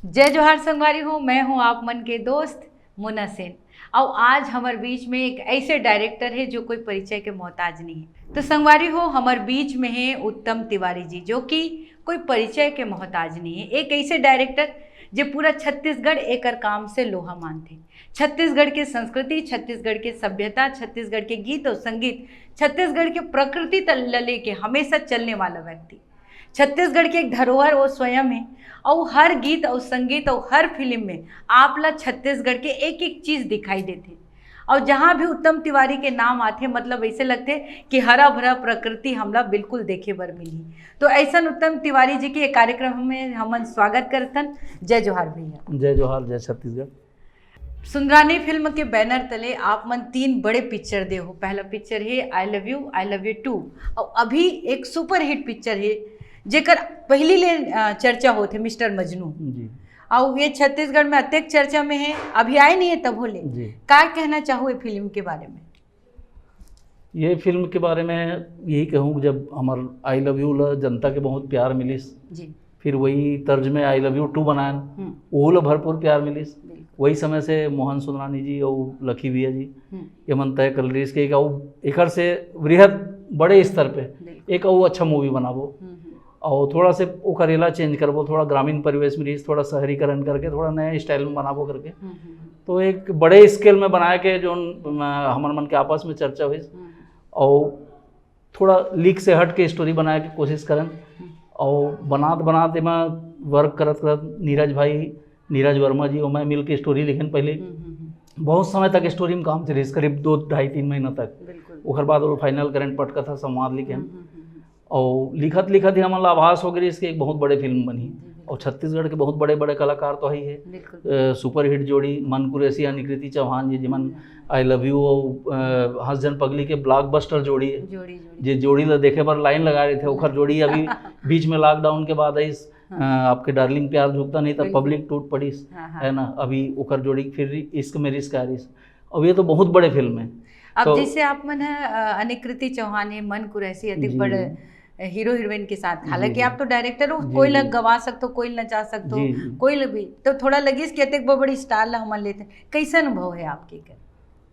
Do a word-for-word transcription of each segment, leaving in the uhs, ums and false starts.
जय जोहार संगवारी हो, मैं हूं आप मन के दोस्त मोना सेन। अउ आज हमर बीच में एक ऐसे डायरेक्टर हे जो कोई परिचय के मोहताज नहीं हे। तो संगवारी हो, हमर बीच में हे उत्तम तिवारी जी, जो कि कोई परिचय के मोहताज नहीं हे। एक ऐसे डायरेक्टर जे पूरा छत्तीसगढ़ एकर काम से लोहा मानथे। छत्तीसगढ़ के संस्कृति, छत्तीसगढ़ के सभ्यता, छत्तीसगढ़ के गीत अउ संगीत, छत्तीसगढ़ के प्रकृति त-, ल लेके हमेशा चलने वाला व्यक्ति। छत्तीसगढ़ के एक धरोहर वो स्वयं हे, अउ हर गीत अउ संगीत अउ हर फिल्म में आप ला छत्तीसगढ़ के एक एक चीज दिखाई देथे। अउ जहाँ भी उत्तम तिवारी के नाम आथे, मतलब ऐसे लगथे कि हरा भरा प्रकृति हमला बिल्कुल देखे बर मिलही। तो ऐसन उत्तम तिवारी जी के ये कार्यक्रम में हमन स्वागत करथन। जय जोहार भैया। जय जोहार, जय छत्तीसगढ़। सुंदरानी फिल्म के बैनर तले आप मन तीन बड़े पिक्चर दे हो। पहला पिक्चर हे I Love You, I Love You Two, अउ अभी एक सुपरहिट पिक्चर हे जेकर पहली ले, अ, चर्चा होत हे, मिस्टर मजनू। जी। अउ ये छत्तीसगढ़ में अतेक चर्चा में हे, अभी आए नहीं है तभो ले। जी। का कहना चाहो ये फिल्म के बारे में? ये फिल्म के बारे में यही कहूँ कि जब हमर I Love You ला जनता के बहुत प्यार मिलिस, जी। फिर वही तर्ज में I Love You Two बनायन, हम्म। ओहू ला भरपूर प्यार मिलिस। बिल्कुल। वही समय से मोहन सुंदरानी जी अउ लकी भैया जी, हम्म। ये मन तय कर लिस कि एक अउ एकर से वृहद बड़े स्तर पे बिल्कुल। एक अउ अच्छा मूवी बनाबो। हम्म, हम्म। अउ थोड़ा से ओकर एला चेंज करबो, थोड़ा ग्रामीण परिवेश में रहिस, थोड़ा शहरीकरण करके, थोड़ा नया स्टाइल में बनाबो करके। हम्म, हम्म, हम्म। तो एक बड़े स्केल में बनाए के जोन, अ, हमर मन के आपस में चर्चा होइस। हम्म। अउ थोड़ा लीक से हट के स्टोरी बनाए के कोशिश करन। हम्म। अउ बनात बनात एमा वर्क करत करत नीरज भाई, नीरज वर्मा जी अउ मैं मिल के स्टोरी लिखन पहले। हम्म, हम्म, हम्म। बहुत समय तक स्टोरी में काम चलिस, करीब दो, ढाई, तीन महीना तक। बिल्कुल। ओकर बाद वो फाइनल करन, पटकथा संवाद लिखन। हम्म, हम्म, हम्म, हम्म। अउ लिखत लिखत ही हमन ला आभास हो गइस कि एक बहुत बड़े फिल्म बनही। जी, बिल्कुल। अउ छत्तीसगढ़ के बहुत बड़े बड़े कलाकार तो ही हे। बिल्कुल। अ, सुपरहिट जोड़ी मन कुरैशी, अनिकृति चौहान जी, जिमन हम्म। I Love You अउ, अ, हंस झन पगली के ब्लॉकबस्टर जोड़ी हे। जोड़ी, जोड़ी। जे जोड़ी ला देखे बर लाइन लगाए रहिथे, ओकर जोड़ी अभी बीच में लॉकडाउन के बाद आइस, हाँ। अ, आपके डार्लिंग प्यार झुकता नहीं, तब बिल्कुल। पब्लिक टूट पड़िस, हाँ, हाँ। है ना? अभी ओकर जोड़ी फिर इश्क में रिश्क आ रहिस। अब ये तो बहुत बड़े फिल्म हे। अब तो जैसे आप मन ह, अ, अनिकृति चौहान हे, मन कुरैशी, अतिक जी, बड़ जी। हीरो हीरोइन के साथ, जी, हालांकि जी। आप तो डायरेक्टर हो, जी, कोई ला जी। गवा सकते हो, कोई ला नचा सकते हो, जी, जी। कोई ला भी, तो थोड़ा लगिस कि अतेक बड़ बड़ी स्टार ला हमन लेते हैं। कैसा अनुभव है आपके कर?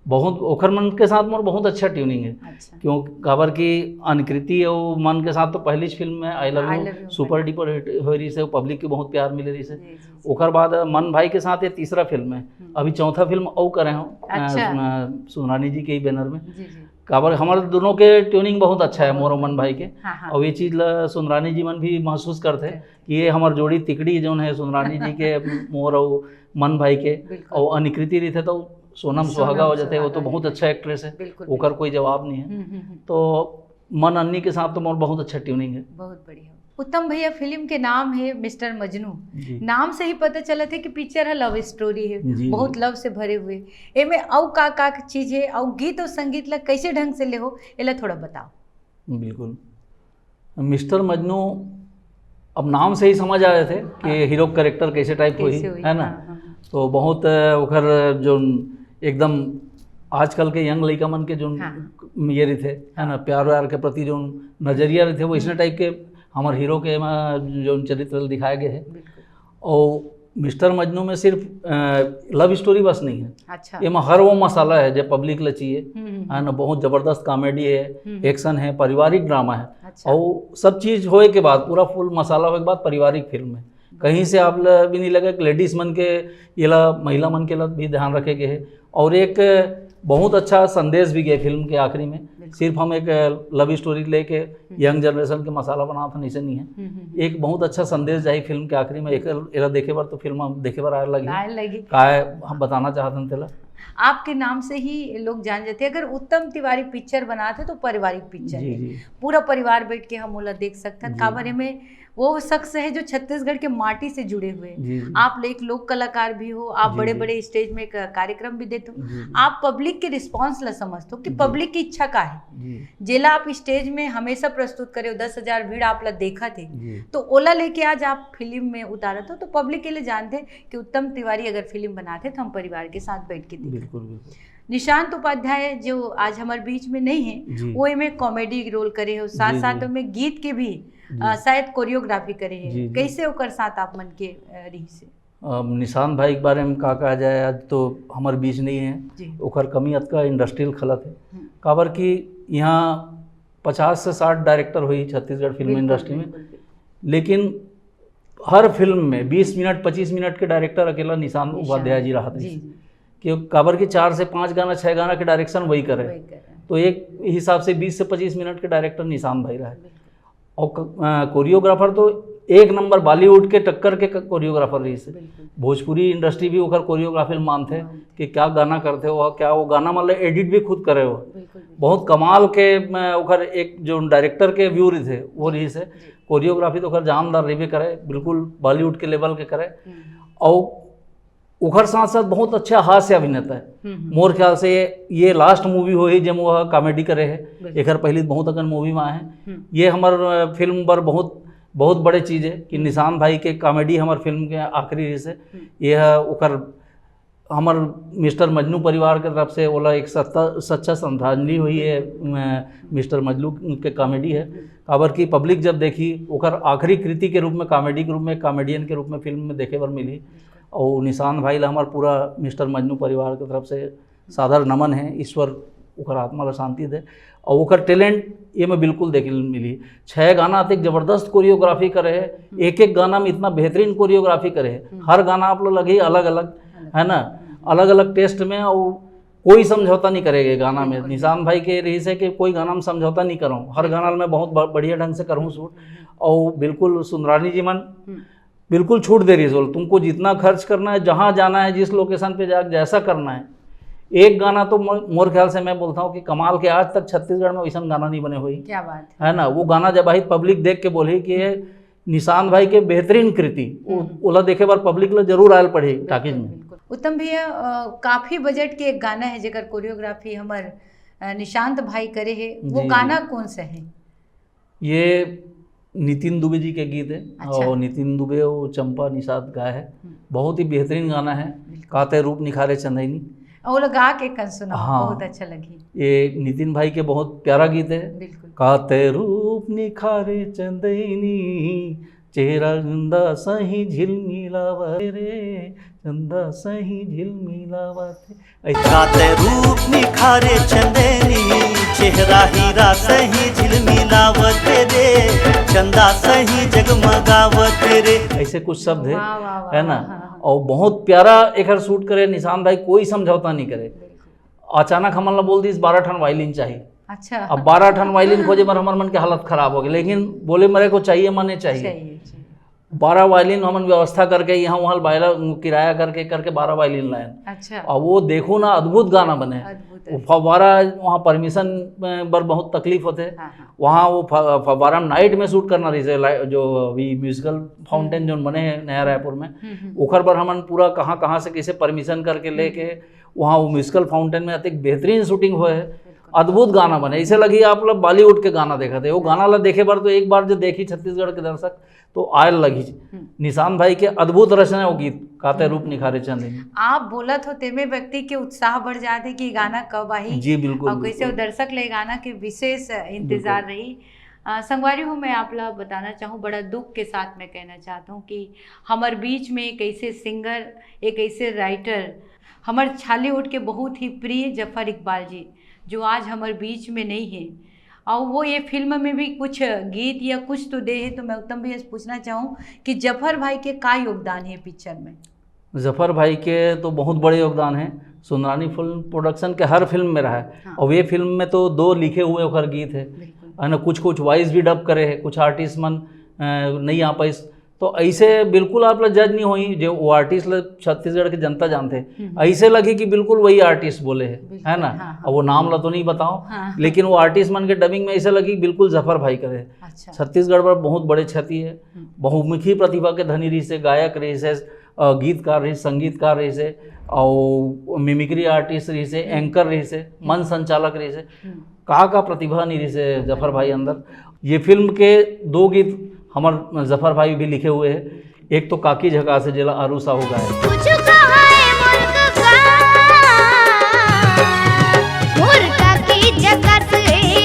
बहुत, ओखर मन के साथ मोर बहुत अच्छा ट्यूनिंग है। अच्छा। क्यों, काबर कि अनिकृति अउ मन के साथ तो पहली फिल्म में I Love I You Love You super duper hit हो रहिस हे, पब्लिक के बहुत प्यार मिले रहिस हे। जी, जी, जी। ओकर बाद मन भाई के साथ ये तीसरा फिल्म है। हम्म। अभी चौथा फिल्म अउ करे हूँ, अ, अच्छा। सुना-, सुंदरानी जी के ही बैनर में। जी, जी। काबर हमर दोनों के ट्यूनिंग बहुत अच्छा है, मोर अउ मन भाई के। हाँ, हाँ। अउ ये चीज ला सुंदरानी जी मन भी महसूस करथे अच्छा। कि ये हमर जोड़ी तिकड़ी जोन है सुंदरानी जी के, मोर अउ मन भाई के, बिल्कुल। अउ अनिकृति रहिथे तो सोनम सोनम सुहागा हो जाथे, सुहागा वो तो हो बहुत जाथे। अच्छा एक्ट्रेस है, बिल्कुल, ओकर बिल्कुल। कोई जवाब नहीं है। हम्म, हम्म, हम्म। तो मन अन्नी के साथ तो मोर बहुत अच्छा ट्यूनिंग है। बहुत बढ़िया। उत्तम भैया, फिल्म के नाम है मिस्टर मजनू। जी। नाम से ही पता चलत है कि पिक्चर है लव स्टोरी है, जी, बहुत जी। लव से भरे हुए। एमे अउ का का चीज है, अउ गीत अउ संगीत ला कैसे ढंग से ले हो, एला थोड़ा बताओ। बिल्कुल। मिस्टर मजनू, अब नाम से ही समझ आ जाथे कि हाँ। हीरो कैरेक्टर कैसे टाइप कैसे होही, होही, है ना? हाँ, हाँ, हाँ। तो बहुत, अ, ओकर जो एकदम आजकल के यंग लइका मन के जो हाँ। ये रहिथे, है ना, प्यार व्यार के प्रति जो नजरिया रहिथे, वो इसने हम्म। टाइप के हमर हीरो के एमा जो चरित्र दिखाए गए है। बिल्कुल। और मिस्टर मजनू में सिर्फ, अ, लव स्टोरी बस नहीं है। अच्छा। एमा हर वो मसाला है जो पब्लिक ला चाहिए, हम्म, हम्म, है ना, हम्म। बहुत जबरदस्त कॉमेडी है, हम्म। एक्शन है, पारिवारिक ड्रामा है। अच्छा। और सब चीज होए के बाद, पूरा फुल मसाला होए के बाद पारिवारिक फिल्म है। कहीं से आप ला भी नहीं लगे कि लेडीज मन के, ये ला, महिला मन के ला भी ध्यान रखे गए है। और एक बहुत अच्छा संदेश भी गया फिल्म के आखिरी में। बिल्कुल। सिर्फ हम एक लव स्टोरी लेके हम्म। यंग जनरेशन के मसाला बनात हन, ऐसे नहीं है। हम्म, हम्म, हम्म। एक बहुत अच्छा संदेश जाही फिल्म के आखिरी में। एक एला देखे बर तो फिल्म देखे बर आए लगी। आए लगी। काय हम बताना चाहत हन तेला। आपके नाम से ही लोग जान जाते हैं। अगर उत्तम तिवारी पिक्चर बनाते तो पारिवारिक पिक्चर जी, है। जी। पूरा परिवार बैठ के हम ओला देख सकथन। जी। काबर एमे वो शख्स है जो छत्तीसगढ़ के माटी से जुड़े हुए हैं। जी, जी। आप एक लोक कलाकार भी हो, आप जी, बड़े जी। बड़े स्टेज में एक कार्यक्रम भी देते हो। जी, जी। आप पब्लिक के रिस्पांस ला समझते हो कि जी। पब्लिक की इच्छा का है। जी। जेला आप स्टेज में हमेशा प्रस्तुत करे हो, दस हजार भीड़ आप ला देखत हे, जी। तो ओला लेके आज आप फिल्म में उतारत हो, तो पब्लिक के लिए जानते हैं कि उत्तम तिवारी अगर फिल्म बनाते तो हम परिवार के साथ बैठ के देखते। बिल्कुल, बिल्कुल। निशांत उपाध्याय जो आज हमारे बीच में नहीं है, जी। वो एमे कॉमेडी रोल करे हो, साथ जी, साथ जी। में गीत के भी, जी। अ, शायद कोरियोग्राफी करे है। जी, जी। कैसे ओकर साथ आप मन के, अ, रही से? अब निशांत भाई के बारे में का कहा जाए, आज तो हमर बीच नहीं है। जी। ओकर कमी अतका इंडस्ट्री ल खलत है। हम्म। काबर कि यहाँ पचास से साठ डायरेक्टर होही छत्तीसगढ़ फिल्म बिल्कुल, इंडस्ट्री में, बिल्कुल, बिल्कुल। लेकिन हर फिल्म में बीस मिनट, पच्चीस मिनट के डायरेक्टर अकेला निशांत निशांत, उपाध्याय जी रहत जी, रहिस। जी। कि काबर कि चार से पाँच गाना, छः गाना के डायरेक्शन वही करे। वही करे। तो एक हिसाब से बीस से पच्चीस मिनट के डायरेक्टर निशांत भाई रहे। बिल्कुल, और कोरियोग्राफर तो एक नंबर बॉलीवुड के टक्कर के कोरियोग्राफर रहिस। बिल्कुल। भोजपुरी इंडस्ट्री भी ओकर कोरियोग्राफी मानथे मानथे। कि क्या गाना करथे वो, क्या वो गाना मतलब एडिट भी खुद करे हो। बिल्कुल, बिल्कुल। बहुत कमाल के, मैं, ओकर एक जो डायरेक्टर के व्यू रहिस है, वो रहिस है। जी। कोरियोग्राफी तो ओकर जानदार रहिबे करे, बिल्कुल बॉलीवुड के लेवल के करे। हम्म, और ओकर साथ साथ बहुत अच्छा हास्य अभिनेता है। हम्म, हम्म। मोर ख्याल से ये, ये लास्ट मूवी होही जेम वो कॉमेडी करे है। बिल्कुल। एकर पहले बहुत अकन मूवी में आए हैं। हम्म। ये हमर, अ, फिल्म बर बहुत, बहुत बड़े चीज है कि निशांत भाई के कॉमेडी हमर फिल्म के आखिरी रहिस है। हम्म। ये है ओकर, हमर मिस्टर मजनू परिवार के तरफ से ओला एक सच्चा, सच्चा श्रद्धांजलि होही है, अ, मिस्टर मजनू के कॉमेडी है। काबर कि पब्लिक जब देखी, ओकर आखिरी कृति के रूप में, कॉमेडी के रूप में, कॉमेडियन के रूप में फिल्म में देखे बर मिली। और निशांत भाई ला हमर पूरा मिस्टर मजनू परिवार के तरफ से सादर नमन है, ईश्वर ओकर आत्मा ला शांति दे। और ओकर टैलेंट ये में बिल्कुल देखे ल मिली। छह गाना अतेक जबरदस्त कोरियोग्राफी करे है, एक एक गाना में इतना बेहतरीन कोरियोग्राफी करे है। हर गाना आप लोग लगे अलग अलग, है ना, अलग अलग टेस्ट में। और कोई समझौता नहीं करेगा गाना में। निशांत भाई के रहिस है कि कोई गाना में समझौता नहीं करूँ, हर गाना में बहुत ब-, बढ़िया ढंग से करूँ शूट। और बिल्कुल सुंदरानी जी मन बिल्कुल छूट दे रहिस, बोल तुमको जितना खर्च करना है, जहाँ जाना है, जिस लोकेशन पे जा, जैसा करना है। एक गाना तो मो-, मोर ख्याल से मैं बोलता हूँ कि कमाल के आज तक छत्तीसगढ़ में वैसन गाना नहीं बने होही, क्या बात है। है ना। वो गाना जब आई पब्लिक देख के बोली कि ये निशांत भाई के बेहतरीन कृति, वो, हम्म। ओला देखे बर पब्लिक ला जरूर आयल पड़ही टॉकीज में। बिल्कुल। उत्तम भैया, अ, काफी बजट के एक गाना है जेकर कोरियोग्राफी हमर, अ, निशांत भाई करे है, वो जी, गाना जी। कौन सा है? ये नितिन दुबे जी के गीत है। अच्छा। और नितिन दुबे और चंपा निषाद गाए है। हम्म। बहुत ही बेहतरीन गाना है। बिल्कुल। काते रूप निखारे चंदैनी। और वो गा के कन सुनाओ, हाँ। बहुत अच्छा लगी। ये नितिन भाई के बहुत प्यारा गीत है। बिल्कुल। काते रूप निखारे चंदैनी, चेहरा चंदा सही झिलमिलावत रे, चंदा सही झिलमिलावत रे। ऐसे काते रूप निखारे चंदैनी, चेहरा हीरा सही झिलमिलावत रे, चंदा सही जगमगावत रे। ऐसे कुछ शब्द है, वाह, वाह, वाह, है ना। वाह, हाँ, हाँ। और बहुत प्यारा एकर शूट करे निशांत भाई, कोई समझौता नहीं करे। अचानक हमन ला बोल दिस बारह ठन वायलिन चाहिए। अच्छा। अब बारह ठन वायलिन खोजे बर हमर मन के हालत खराब हो गई, लेकिन बोले मरे को चाहिए, माने चाहिए। चाहिए, चाहिए। बारह वायलिन हमन व्यवस्था करके यहाँ वहाँ बायला किराया करके, करके बारह वायलिन लायन। अच्छा। अब वो देखो ना, अद्भुत गाना बने। अद्भुत वो है। फव्वारा वहाँ परमिशन बर बहुत तकलीफ होते। हाँ, हाँ। वहाँ वो फ-, फव्वारा नाइट में शूट करना रहिस है, लाइ-, जो अभी म्यूजिकल फाउंटेन जो बने हैं नया रायपुर में, हम्म, हम्म। ओकर बर हमन पूरा कहाँ कहाँ से कैसे परमिशन करके लेके वहाँ वो म्यूजिकल फाउंटेन में अतिक बेहतरीन शूटिंग हुए है। अद्भुत गाना बने, ऐसे लगी आप लोग बॉलीवुड के गाना देखत है। वो गाना ला देखे बर तो एक बार जो देखी छत्तीसगढ़ के दर्शक तो आयल लगी। हम्म। निशांत भाई के अद्भुत रचना है वो गीत, काते रूप निखारे चंदैनी। आप बोलत हो तेमे व्यक्ति के उत्साह बढ़ जात है कि गाना कब आही। जी, बिल्कुल, और कैसे वो बिल्कुल। दर्शक ले गाना के विशेष इंतजार रही। अ, संगवारी हो, मैं आप ला बताना चाहूँ, बड़ा दुख के साथ मैं कहना चाहता हूँ कि हमर बीच में एक ऐसे सिंगर, एक ऐसे राइटर, हमर छालीवुड के बहुत ही प्रिय जफर इकबाल जी, जो आज हमर बीच में नहीं है, और वो ये फिल्म में भी कुछ गीत या कुछ तो दे है, तो मैं उत्तम भैया से पूछना चाहूँ कि जफर भाई के का योगदान है पिक्चर में? जफर भाई के तो बहुत बड़े योगदान है, सुंदरानी फिल्म प्रोडक्शन के हर फिल्म में रहा है। हाँ। और ये फिल्म में तो दो लिखे हुए ओकर गीत है, बिल्कुल। है ना, कुछ कुछ वॉइस भी डब करे है, कुछ आर्टिस्ट मन अ, नहीं आ पाइस। तो ऐसे बिल्कुल आप ला जज नहीं होई, जो वो आर्टिस्ट ला छत्तीसगढ़ के जनता जानते हैं, हम्म। ऐसे लगे कि बिल्कुल वही आर्टिस्ट बोले है, बिल्कुल, है ना। हाँ, हाँ। अब वो नाम ला तो नहीं बताओ, हाँ। लेकिन वो आर्टिस्ट मन के डबिंग में ऐसे लगे कि बिल्कुल जफर भाई करे। अच्छा। छत्तीसगढ़ पर बहुत बड़े छति है, हम्म। बहुमुखी प्रतिभा के धनी रहिस है, गायक रहिस है, अ, गीतकार रहिस, संगीतकार रहिस है, और मिमिक्री आर्टिस्ट रहिस है, एंकर रहिस है, मंच संचालक रहिस है। हम्म। का का प्रतिभा नहीं रहिस है जफर भाई अंदर। ये फिल्म के दो गीत हमर जफर भाई भी लिखे हुए हैं। एक तो काकी झकास है, जेला आरू साहू गाए। कुछ कहाए मुल्क का, मुर्गा की जगत है।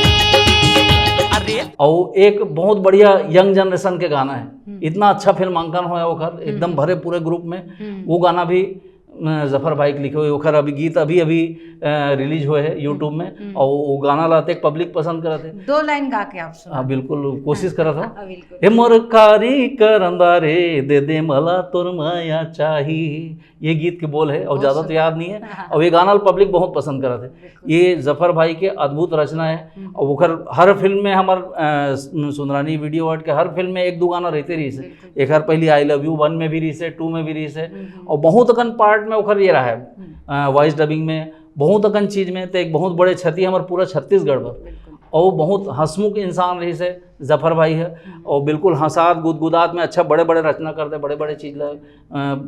अरे और एक बहुत बढ़िया यंग जनरेशन के गाना है, इतना अच्छा फिल्मांकन होया ओकर, एकदम भरे पूरे ग्रुप में। वो गाना भी अ, जफर भाई के लिखे हुए, ओकर अभी गीत अभी अभी रिलीज हुए है यूट्यूब में। और वो गाना लाते पब्लिक पसंद करत है। दो लाइन गा के आप सुना। हाँ, बिल्कुल कोशिश करत हूँ। हाँ, बिल्कुल। हे मोर कारी करंदा रे, दे दे मला तोर माया चाही, ये गीत के बोल है और ज्यादा तो याद नहीं है। और ये गाना पब्लिक बहुत पसंद करत है। ये जफर भाई के अद्भुत रचना है। और ओकर हर फिल्म में हमार अ, सुंदरानी वीडियो आर्ट के हर फिल्म में एक दो गाना रहते रही है। एक हर पहली आई लव यू वन में भी रही है, टू में भी रही है। और बहुत अकन पार्ट में ओकर ये रहा है, वॉइस डबिंग में, बहुत अकन चीज में। तो एक बहुत बड़े क्षति हमारे पूरा छत्तीसगढ़ पर। और वो बहुत हंसमुख इंसान रही है, जफर भाई है। और बिल्कुल हंसात गुदगुदात में अच्छा बड़े बड़े रचना कर दे, बड़े बड़े चीज ला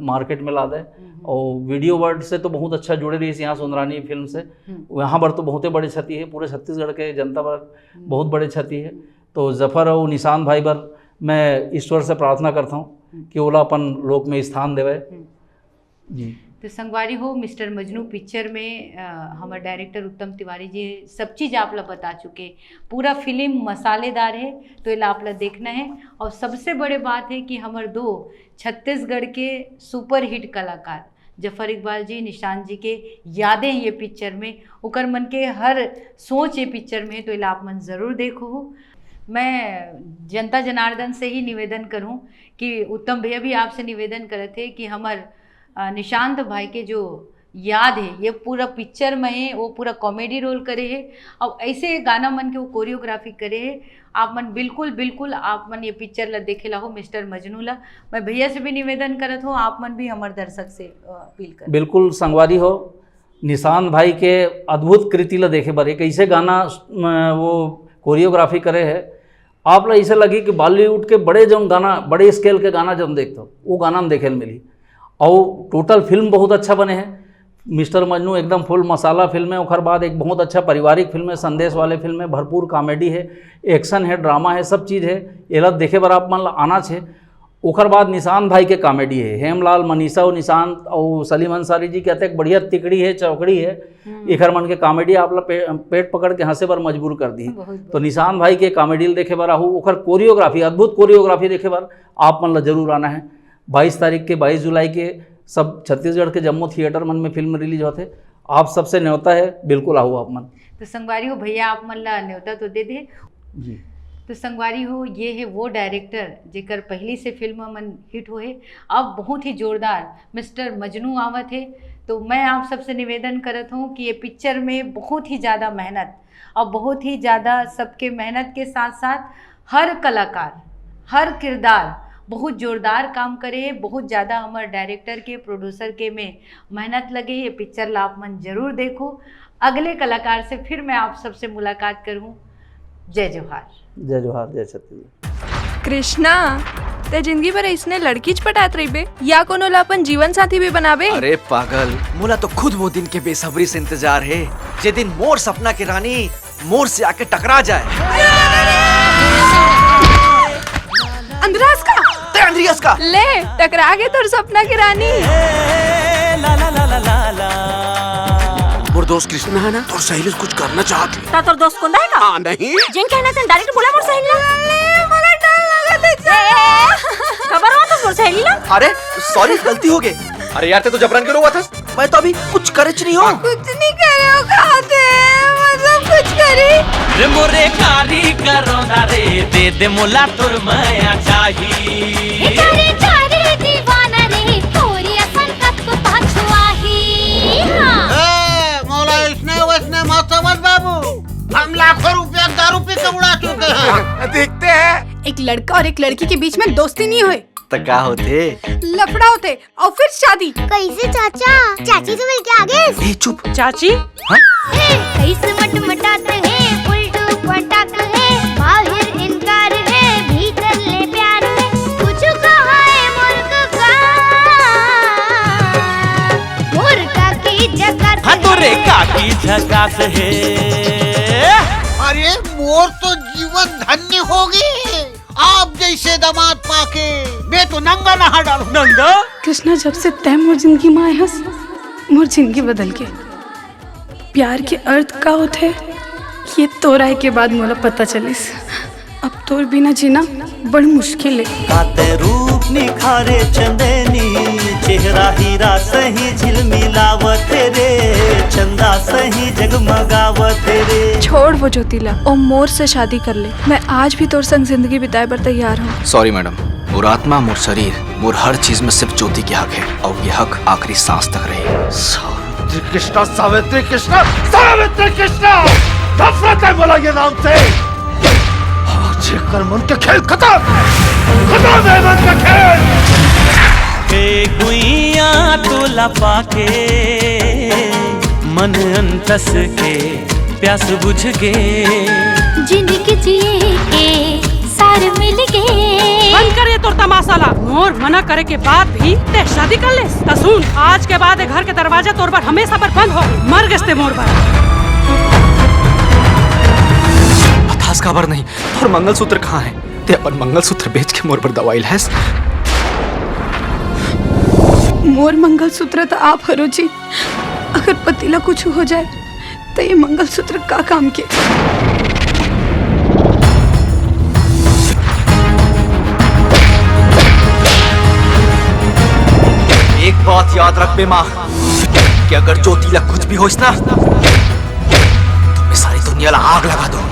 मार्केट में ला दे। और वीडियो वर्ल्ड से तो बहुत अच्छा जुड़े रही है यहाँ सुंदरानी फिल्म से। वहाँ पर तो बहुते बड़े क्षति है, पूरे छत्तीसगढ़ के जनता पर बहुत बड़े क्षति है। तो जफर और निशांत भाई बर मैं ईश्वर से प्रार्थना करता हूँ कि ओला अपन लोक में स्थान देवे। जी। तो संगवारी हो, मिस्टर मजनू पिक्चर में अ, हमर डायरेक्टर उत्तम तिवारी जी सब चीज आप ला बता चुके। पूरा फिल्म मसालेदार है, तो एला आप ला देखना है। और सबसे बड़े बात है कि हमर दो छत्तीसगढ़ के सुपरहिट कलाकार जफर इकबाल जी, निशांत जी के यादें ये पिक्चर में, ओकर मन के हर सोच ये पिक्चर में, तो एला आप मन जरूर देखो। मैं जनता जनार्दन से ही निवेदन करूं कि उत्तम भैया भी आपसे निवेदन करत है कि हमर अ, निशांत भाई के जो याद है, ये पूरा पिक्चर में है, वो पूरा कॉमेडी रोल करे है। और ऐसे गाना मन के वो कोरियोग्राफी करे है। आप मन बिल्कुल बिल्कुल आप मन ये पिक्चर ला देखे ला हो, मिस्टर मजनू ला। मैं भैया से भी निवेदन करत हूँ, आप मन भी हमर दर्शक से अपील कर। बिल्कुल संगवारी हो, निशांत भाई के अद्भुत कृति ला देखे बर एक ऐसे गाना अ, वो कोरियोग्राफी करे है, आप ला ऐसे लगी कि बॉलीवुड के बड़े जौन गाना, बड़े स्केल के गाना जौन देखते हो, वो गाना में देखे मिली। और टोटल फिल्म बहुत अच्छा बने है। मिस्टर मजनू एकदम फुल मसाला फिल्म है। ओकर बाद एक बहुत अच्छा पारिवारिक फिल्म है, संदेश वाले फिल्म है, भरपूर कॉमेडी है, एक्शन है, ड्रामा है, सब चीज़ है। एला देखे बर आप मन ला आना छे। ओकर बाद निशांत भाई के कॉमेडी है, हेमलाल, मनीषा और निशांत और सलीम अंसारी जी के अतेक बढ़िया तिकड़ी है, चौकड़ी है। एकर मन के कॉमेडी आप ला पे, पेट पकड़ के हंसे बर मजबूर कर दी। तो निशांत भाई के कॉमेडी देखे बर आहू, ओकर कोरियोग्राफी, अद्भुत कोरियोग्राफी देखे बर आप मन ला जरूर आना है। बाईस तारीख के, बाईस जुलाई के सब छत्तीसगढ़ के जम्मो थिएटर मन में फिल्म रिलीज होते। आप सबसे न्योता है, बिल्कुल आहू आप मन। तो संगवारी हो, भैया आप मन ला न्योता तो दे दे। जी। तो संगवारी हो, ये है वो डायरेक्टर जेकर पहली से फिल्म मन हिट होए, अब बहुत ही जोरदार मिस्टर मजनू आवत है। तो मैं आप सबसे निवेदन करत हूँ कि ये पिक्चर में बहुत ही ज़्यादा मेहनत और बहुत ही ज़्यादा सबके मेहनत के साथ साथ हर कलाकार, हर किरदार बहुत जोरदार काम करे है। बहुत ज़्यादा हमर डायरेक्टर के, प्रोड्यूसर के में मेहनत लगे है। ये पिक्चर ला आप मन जरूर देखो। अगले कलाकार से फिर मैं आप सबसे मुलाकात करूँ। जय जोहार। जय जोहार, जय छत्तीसगढ़। कृष्णा, ते जिंदगी भर इसने लड़कीच पटात रहिबे या कोनो ला अपन जीवन साथी भी बनाबे? अरे पागल, मोला तो खुद वो दिन के बेसब्री से इंतजार है, जे दिन मोर सपना के रानी मोर से आके टकरा जाए। अंद्रस का? ते अंद्रस का? ले, टकरा गे तोर सपना के रानी। मोर दोस्त कृष्णा है ना, तोर सहेली से कुछ करना चाहत है। ता तोर दोस्त कोन है का? हाँ, नहीं। जिन कहना तन डायरेक्ट बोला मोर सहेली ला। अरे, मोला डर लगत है। खबर हुआ तो मोर सहेली ला। अरे, सॉरी, गलती हो गई। अरे यार, ते तो जबरन के रोवत हस। मैं तो अभी कुछ करे नहीं हो। कुछ नहीं करे हो, खाते मतलब कुछ करी। रे मोरे कारी करौंदा रे, दे दे मोला तोर मया चाही। चारे चारे दीवाना रे, तोरी असन कत को पाछुआही। हाँ। ए, मोला इसने वैसने मत समझ बाबू, हम लाखों रुपया दारू पी के उड़ा चुके हैं। देखते हैं। एक लड़का और एक लड़की के बीच में दोस्ती नहीं होए, तो का होते? लफड़ा होते और फिर शादी। कैसे चाचा? चाची से मिलके आ गए। ए, चुप। चाची, कैसे मटमटात है, उल्टू पटात है, बाहर इनकार है, भीतर ले प्यार है, कुछ कहा है मुर्ख का, मुर्ख की जगत हाँ, तोरे काकी झकास है। अरे मोर तो जीवन धन्य हो गए। आप जैसे दामाद पाके मैं तो नंगा नहा डालू। नंगा? कृष्णा, जब से तय मोर जिंदगी में आए हस, मोर जिंदगी बदल गई। प्यार के अर्थ का होते, ये तोर आए के बाद मोला पता चलिस। अब तोर बिना जीना बड़ मुश्किल हे। काते रूप निखारे चंदेनी, चेहरा हीरा सही झिलमिलावत रे, चंदा सही जगमगावत रे। छोड़ वो ज्योति ला, ओ मोर से शादी कर ले। मैं आज भी तोर संग जिंदगी बिताए बर तैयार हूँ। सॉरी मैडम, मोर आत्मा, मोर शरीर, मोर हर चीज में सिर्फ ज्योति के हक हे, अउ ये हक आखिरी सांस तक रही। सावित्री कृष्णा, सावित्री कृष्णा, सावित्री कृष्णा। नफरत हे मोला ये नाम से। आज ये कर मन के खेल खतम, खतम हे मन के खेल। ए गुइया तोला पाके मन अंतस के प्यास बुझ गे। जिंदगी जिए के सार मिल गे। बंद कर ये तोर तमाशा ला। मोर मना करे के बाद भी ते शादी कर लेस। त सुन, आज के बाद ए घर के दरवाजा तोर बर हमेशा बर बंद हो। मर गेस ते मोर बर। बतास काबर नहीं? तोर मंगलसूत्र कहाँ हे? ते अपन मंगलसूत्र बेच के मोर बर दवाई लाएस। मोर मंगलसूत्र त आप हरो जी। अगर पति ला कुछ हो जाए त ये मंगलसूत्र का काम के? एक बात याद रखबे माँ, कि अगर ज्योति ला कुछ भी होइस ना, तो मैं सारी दुनिया ला आग लगा दूँ।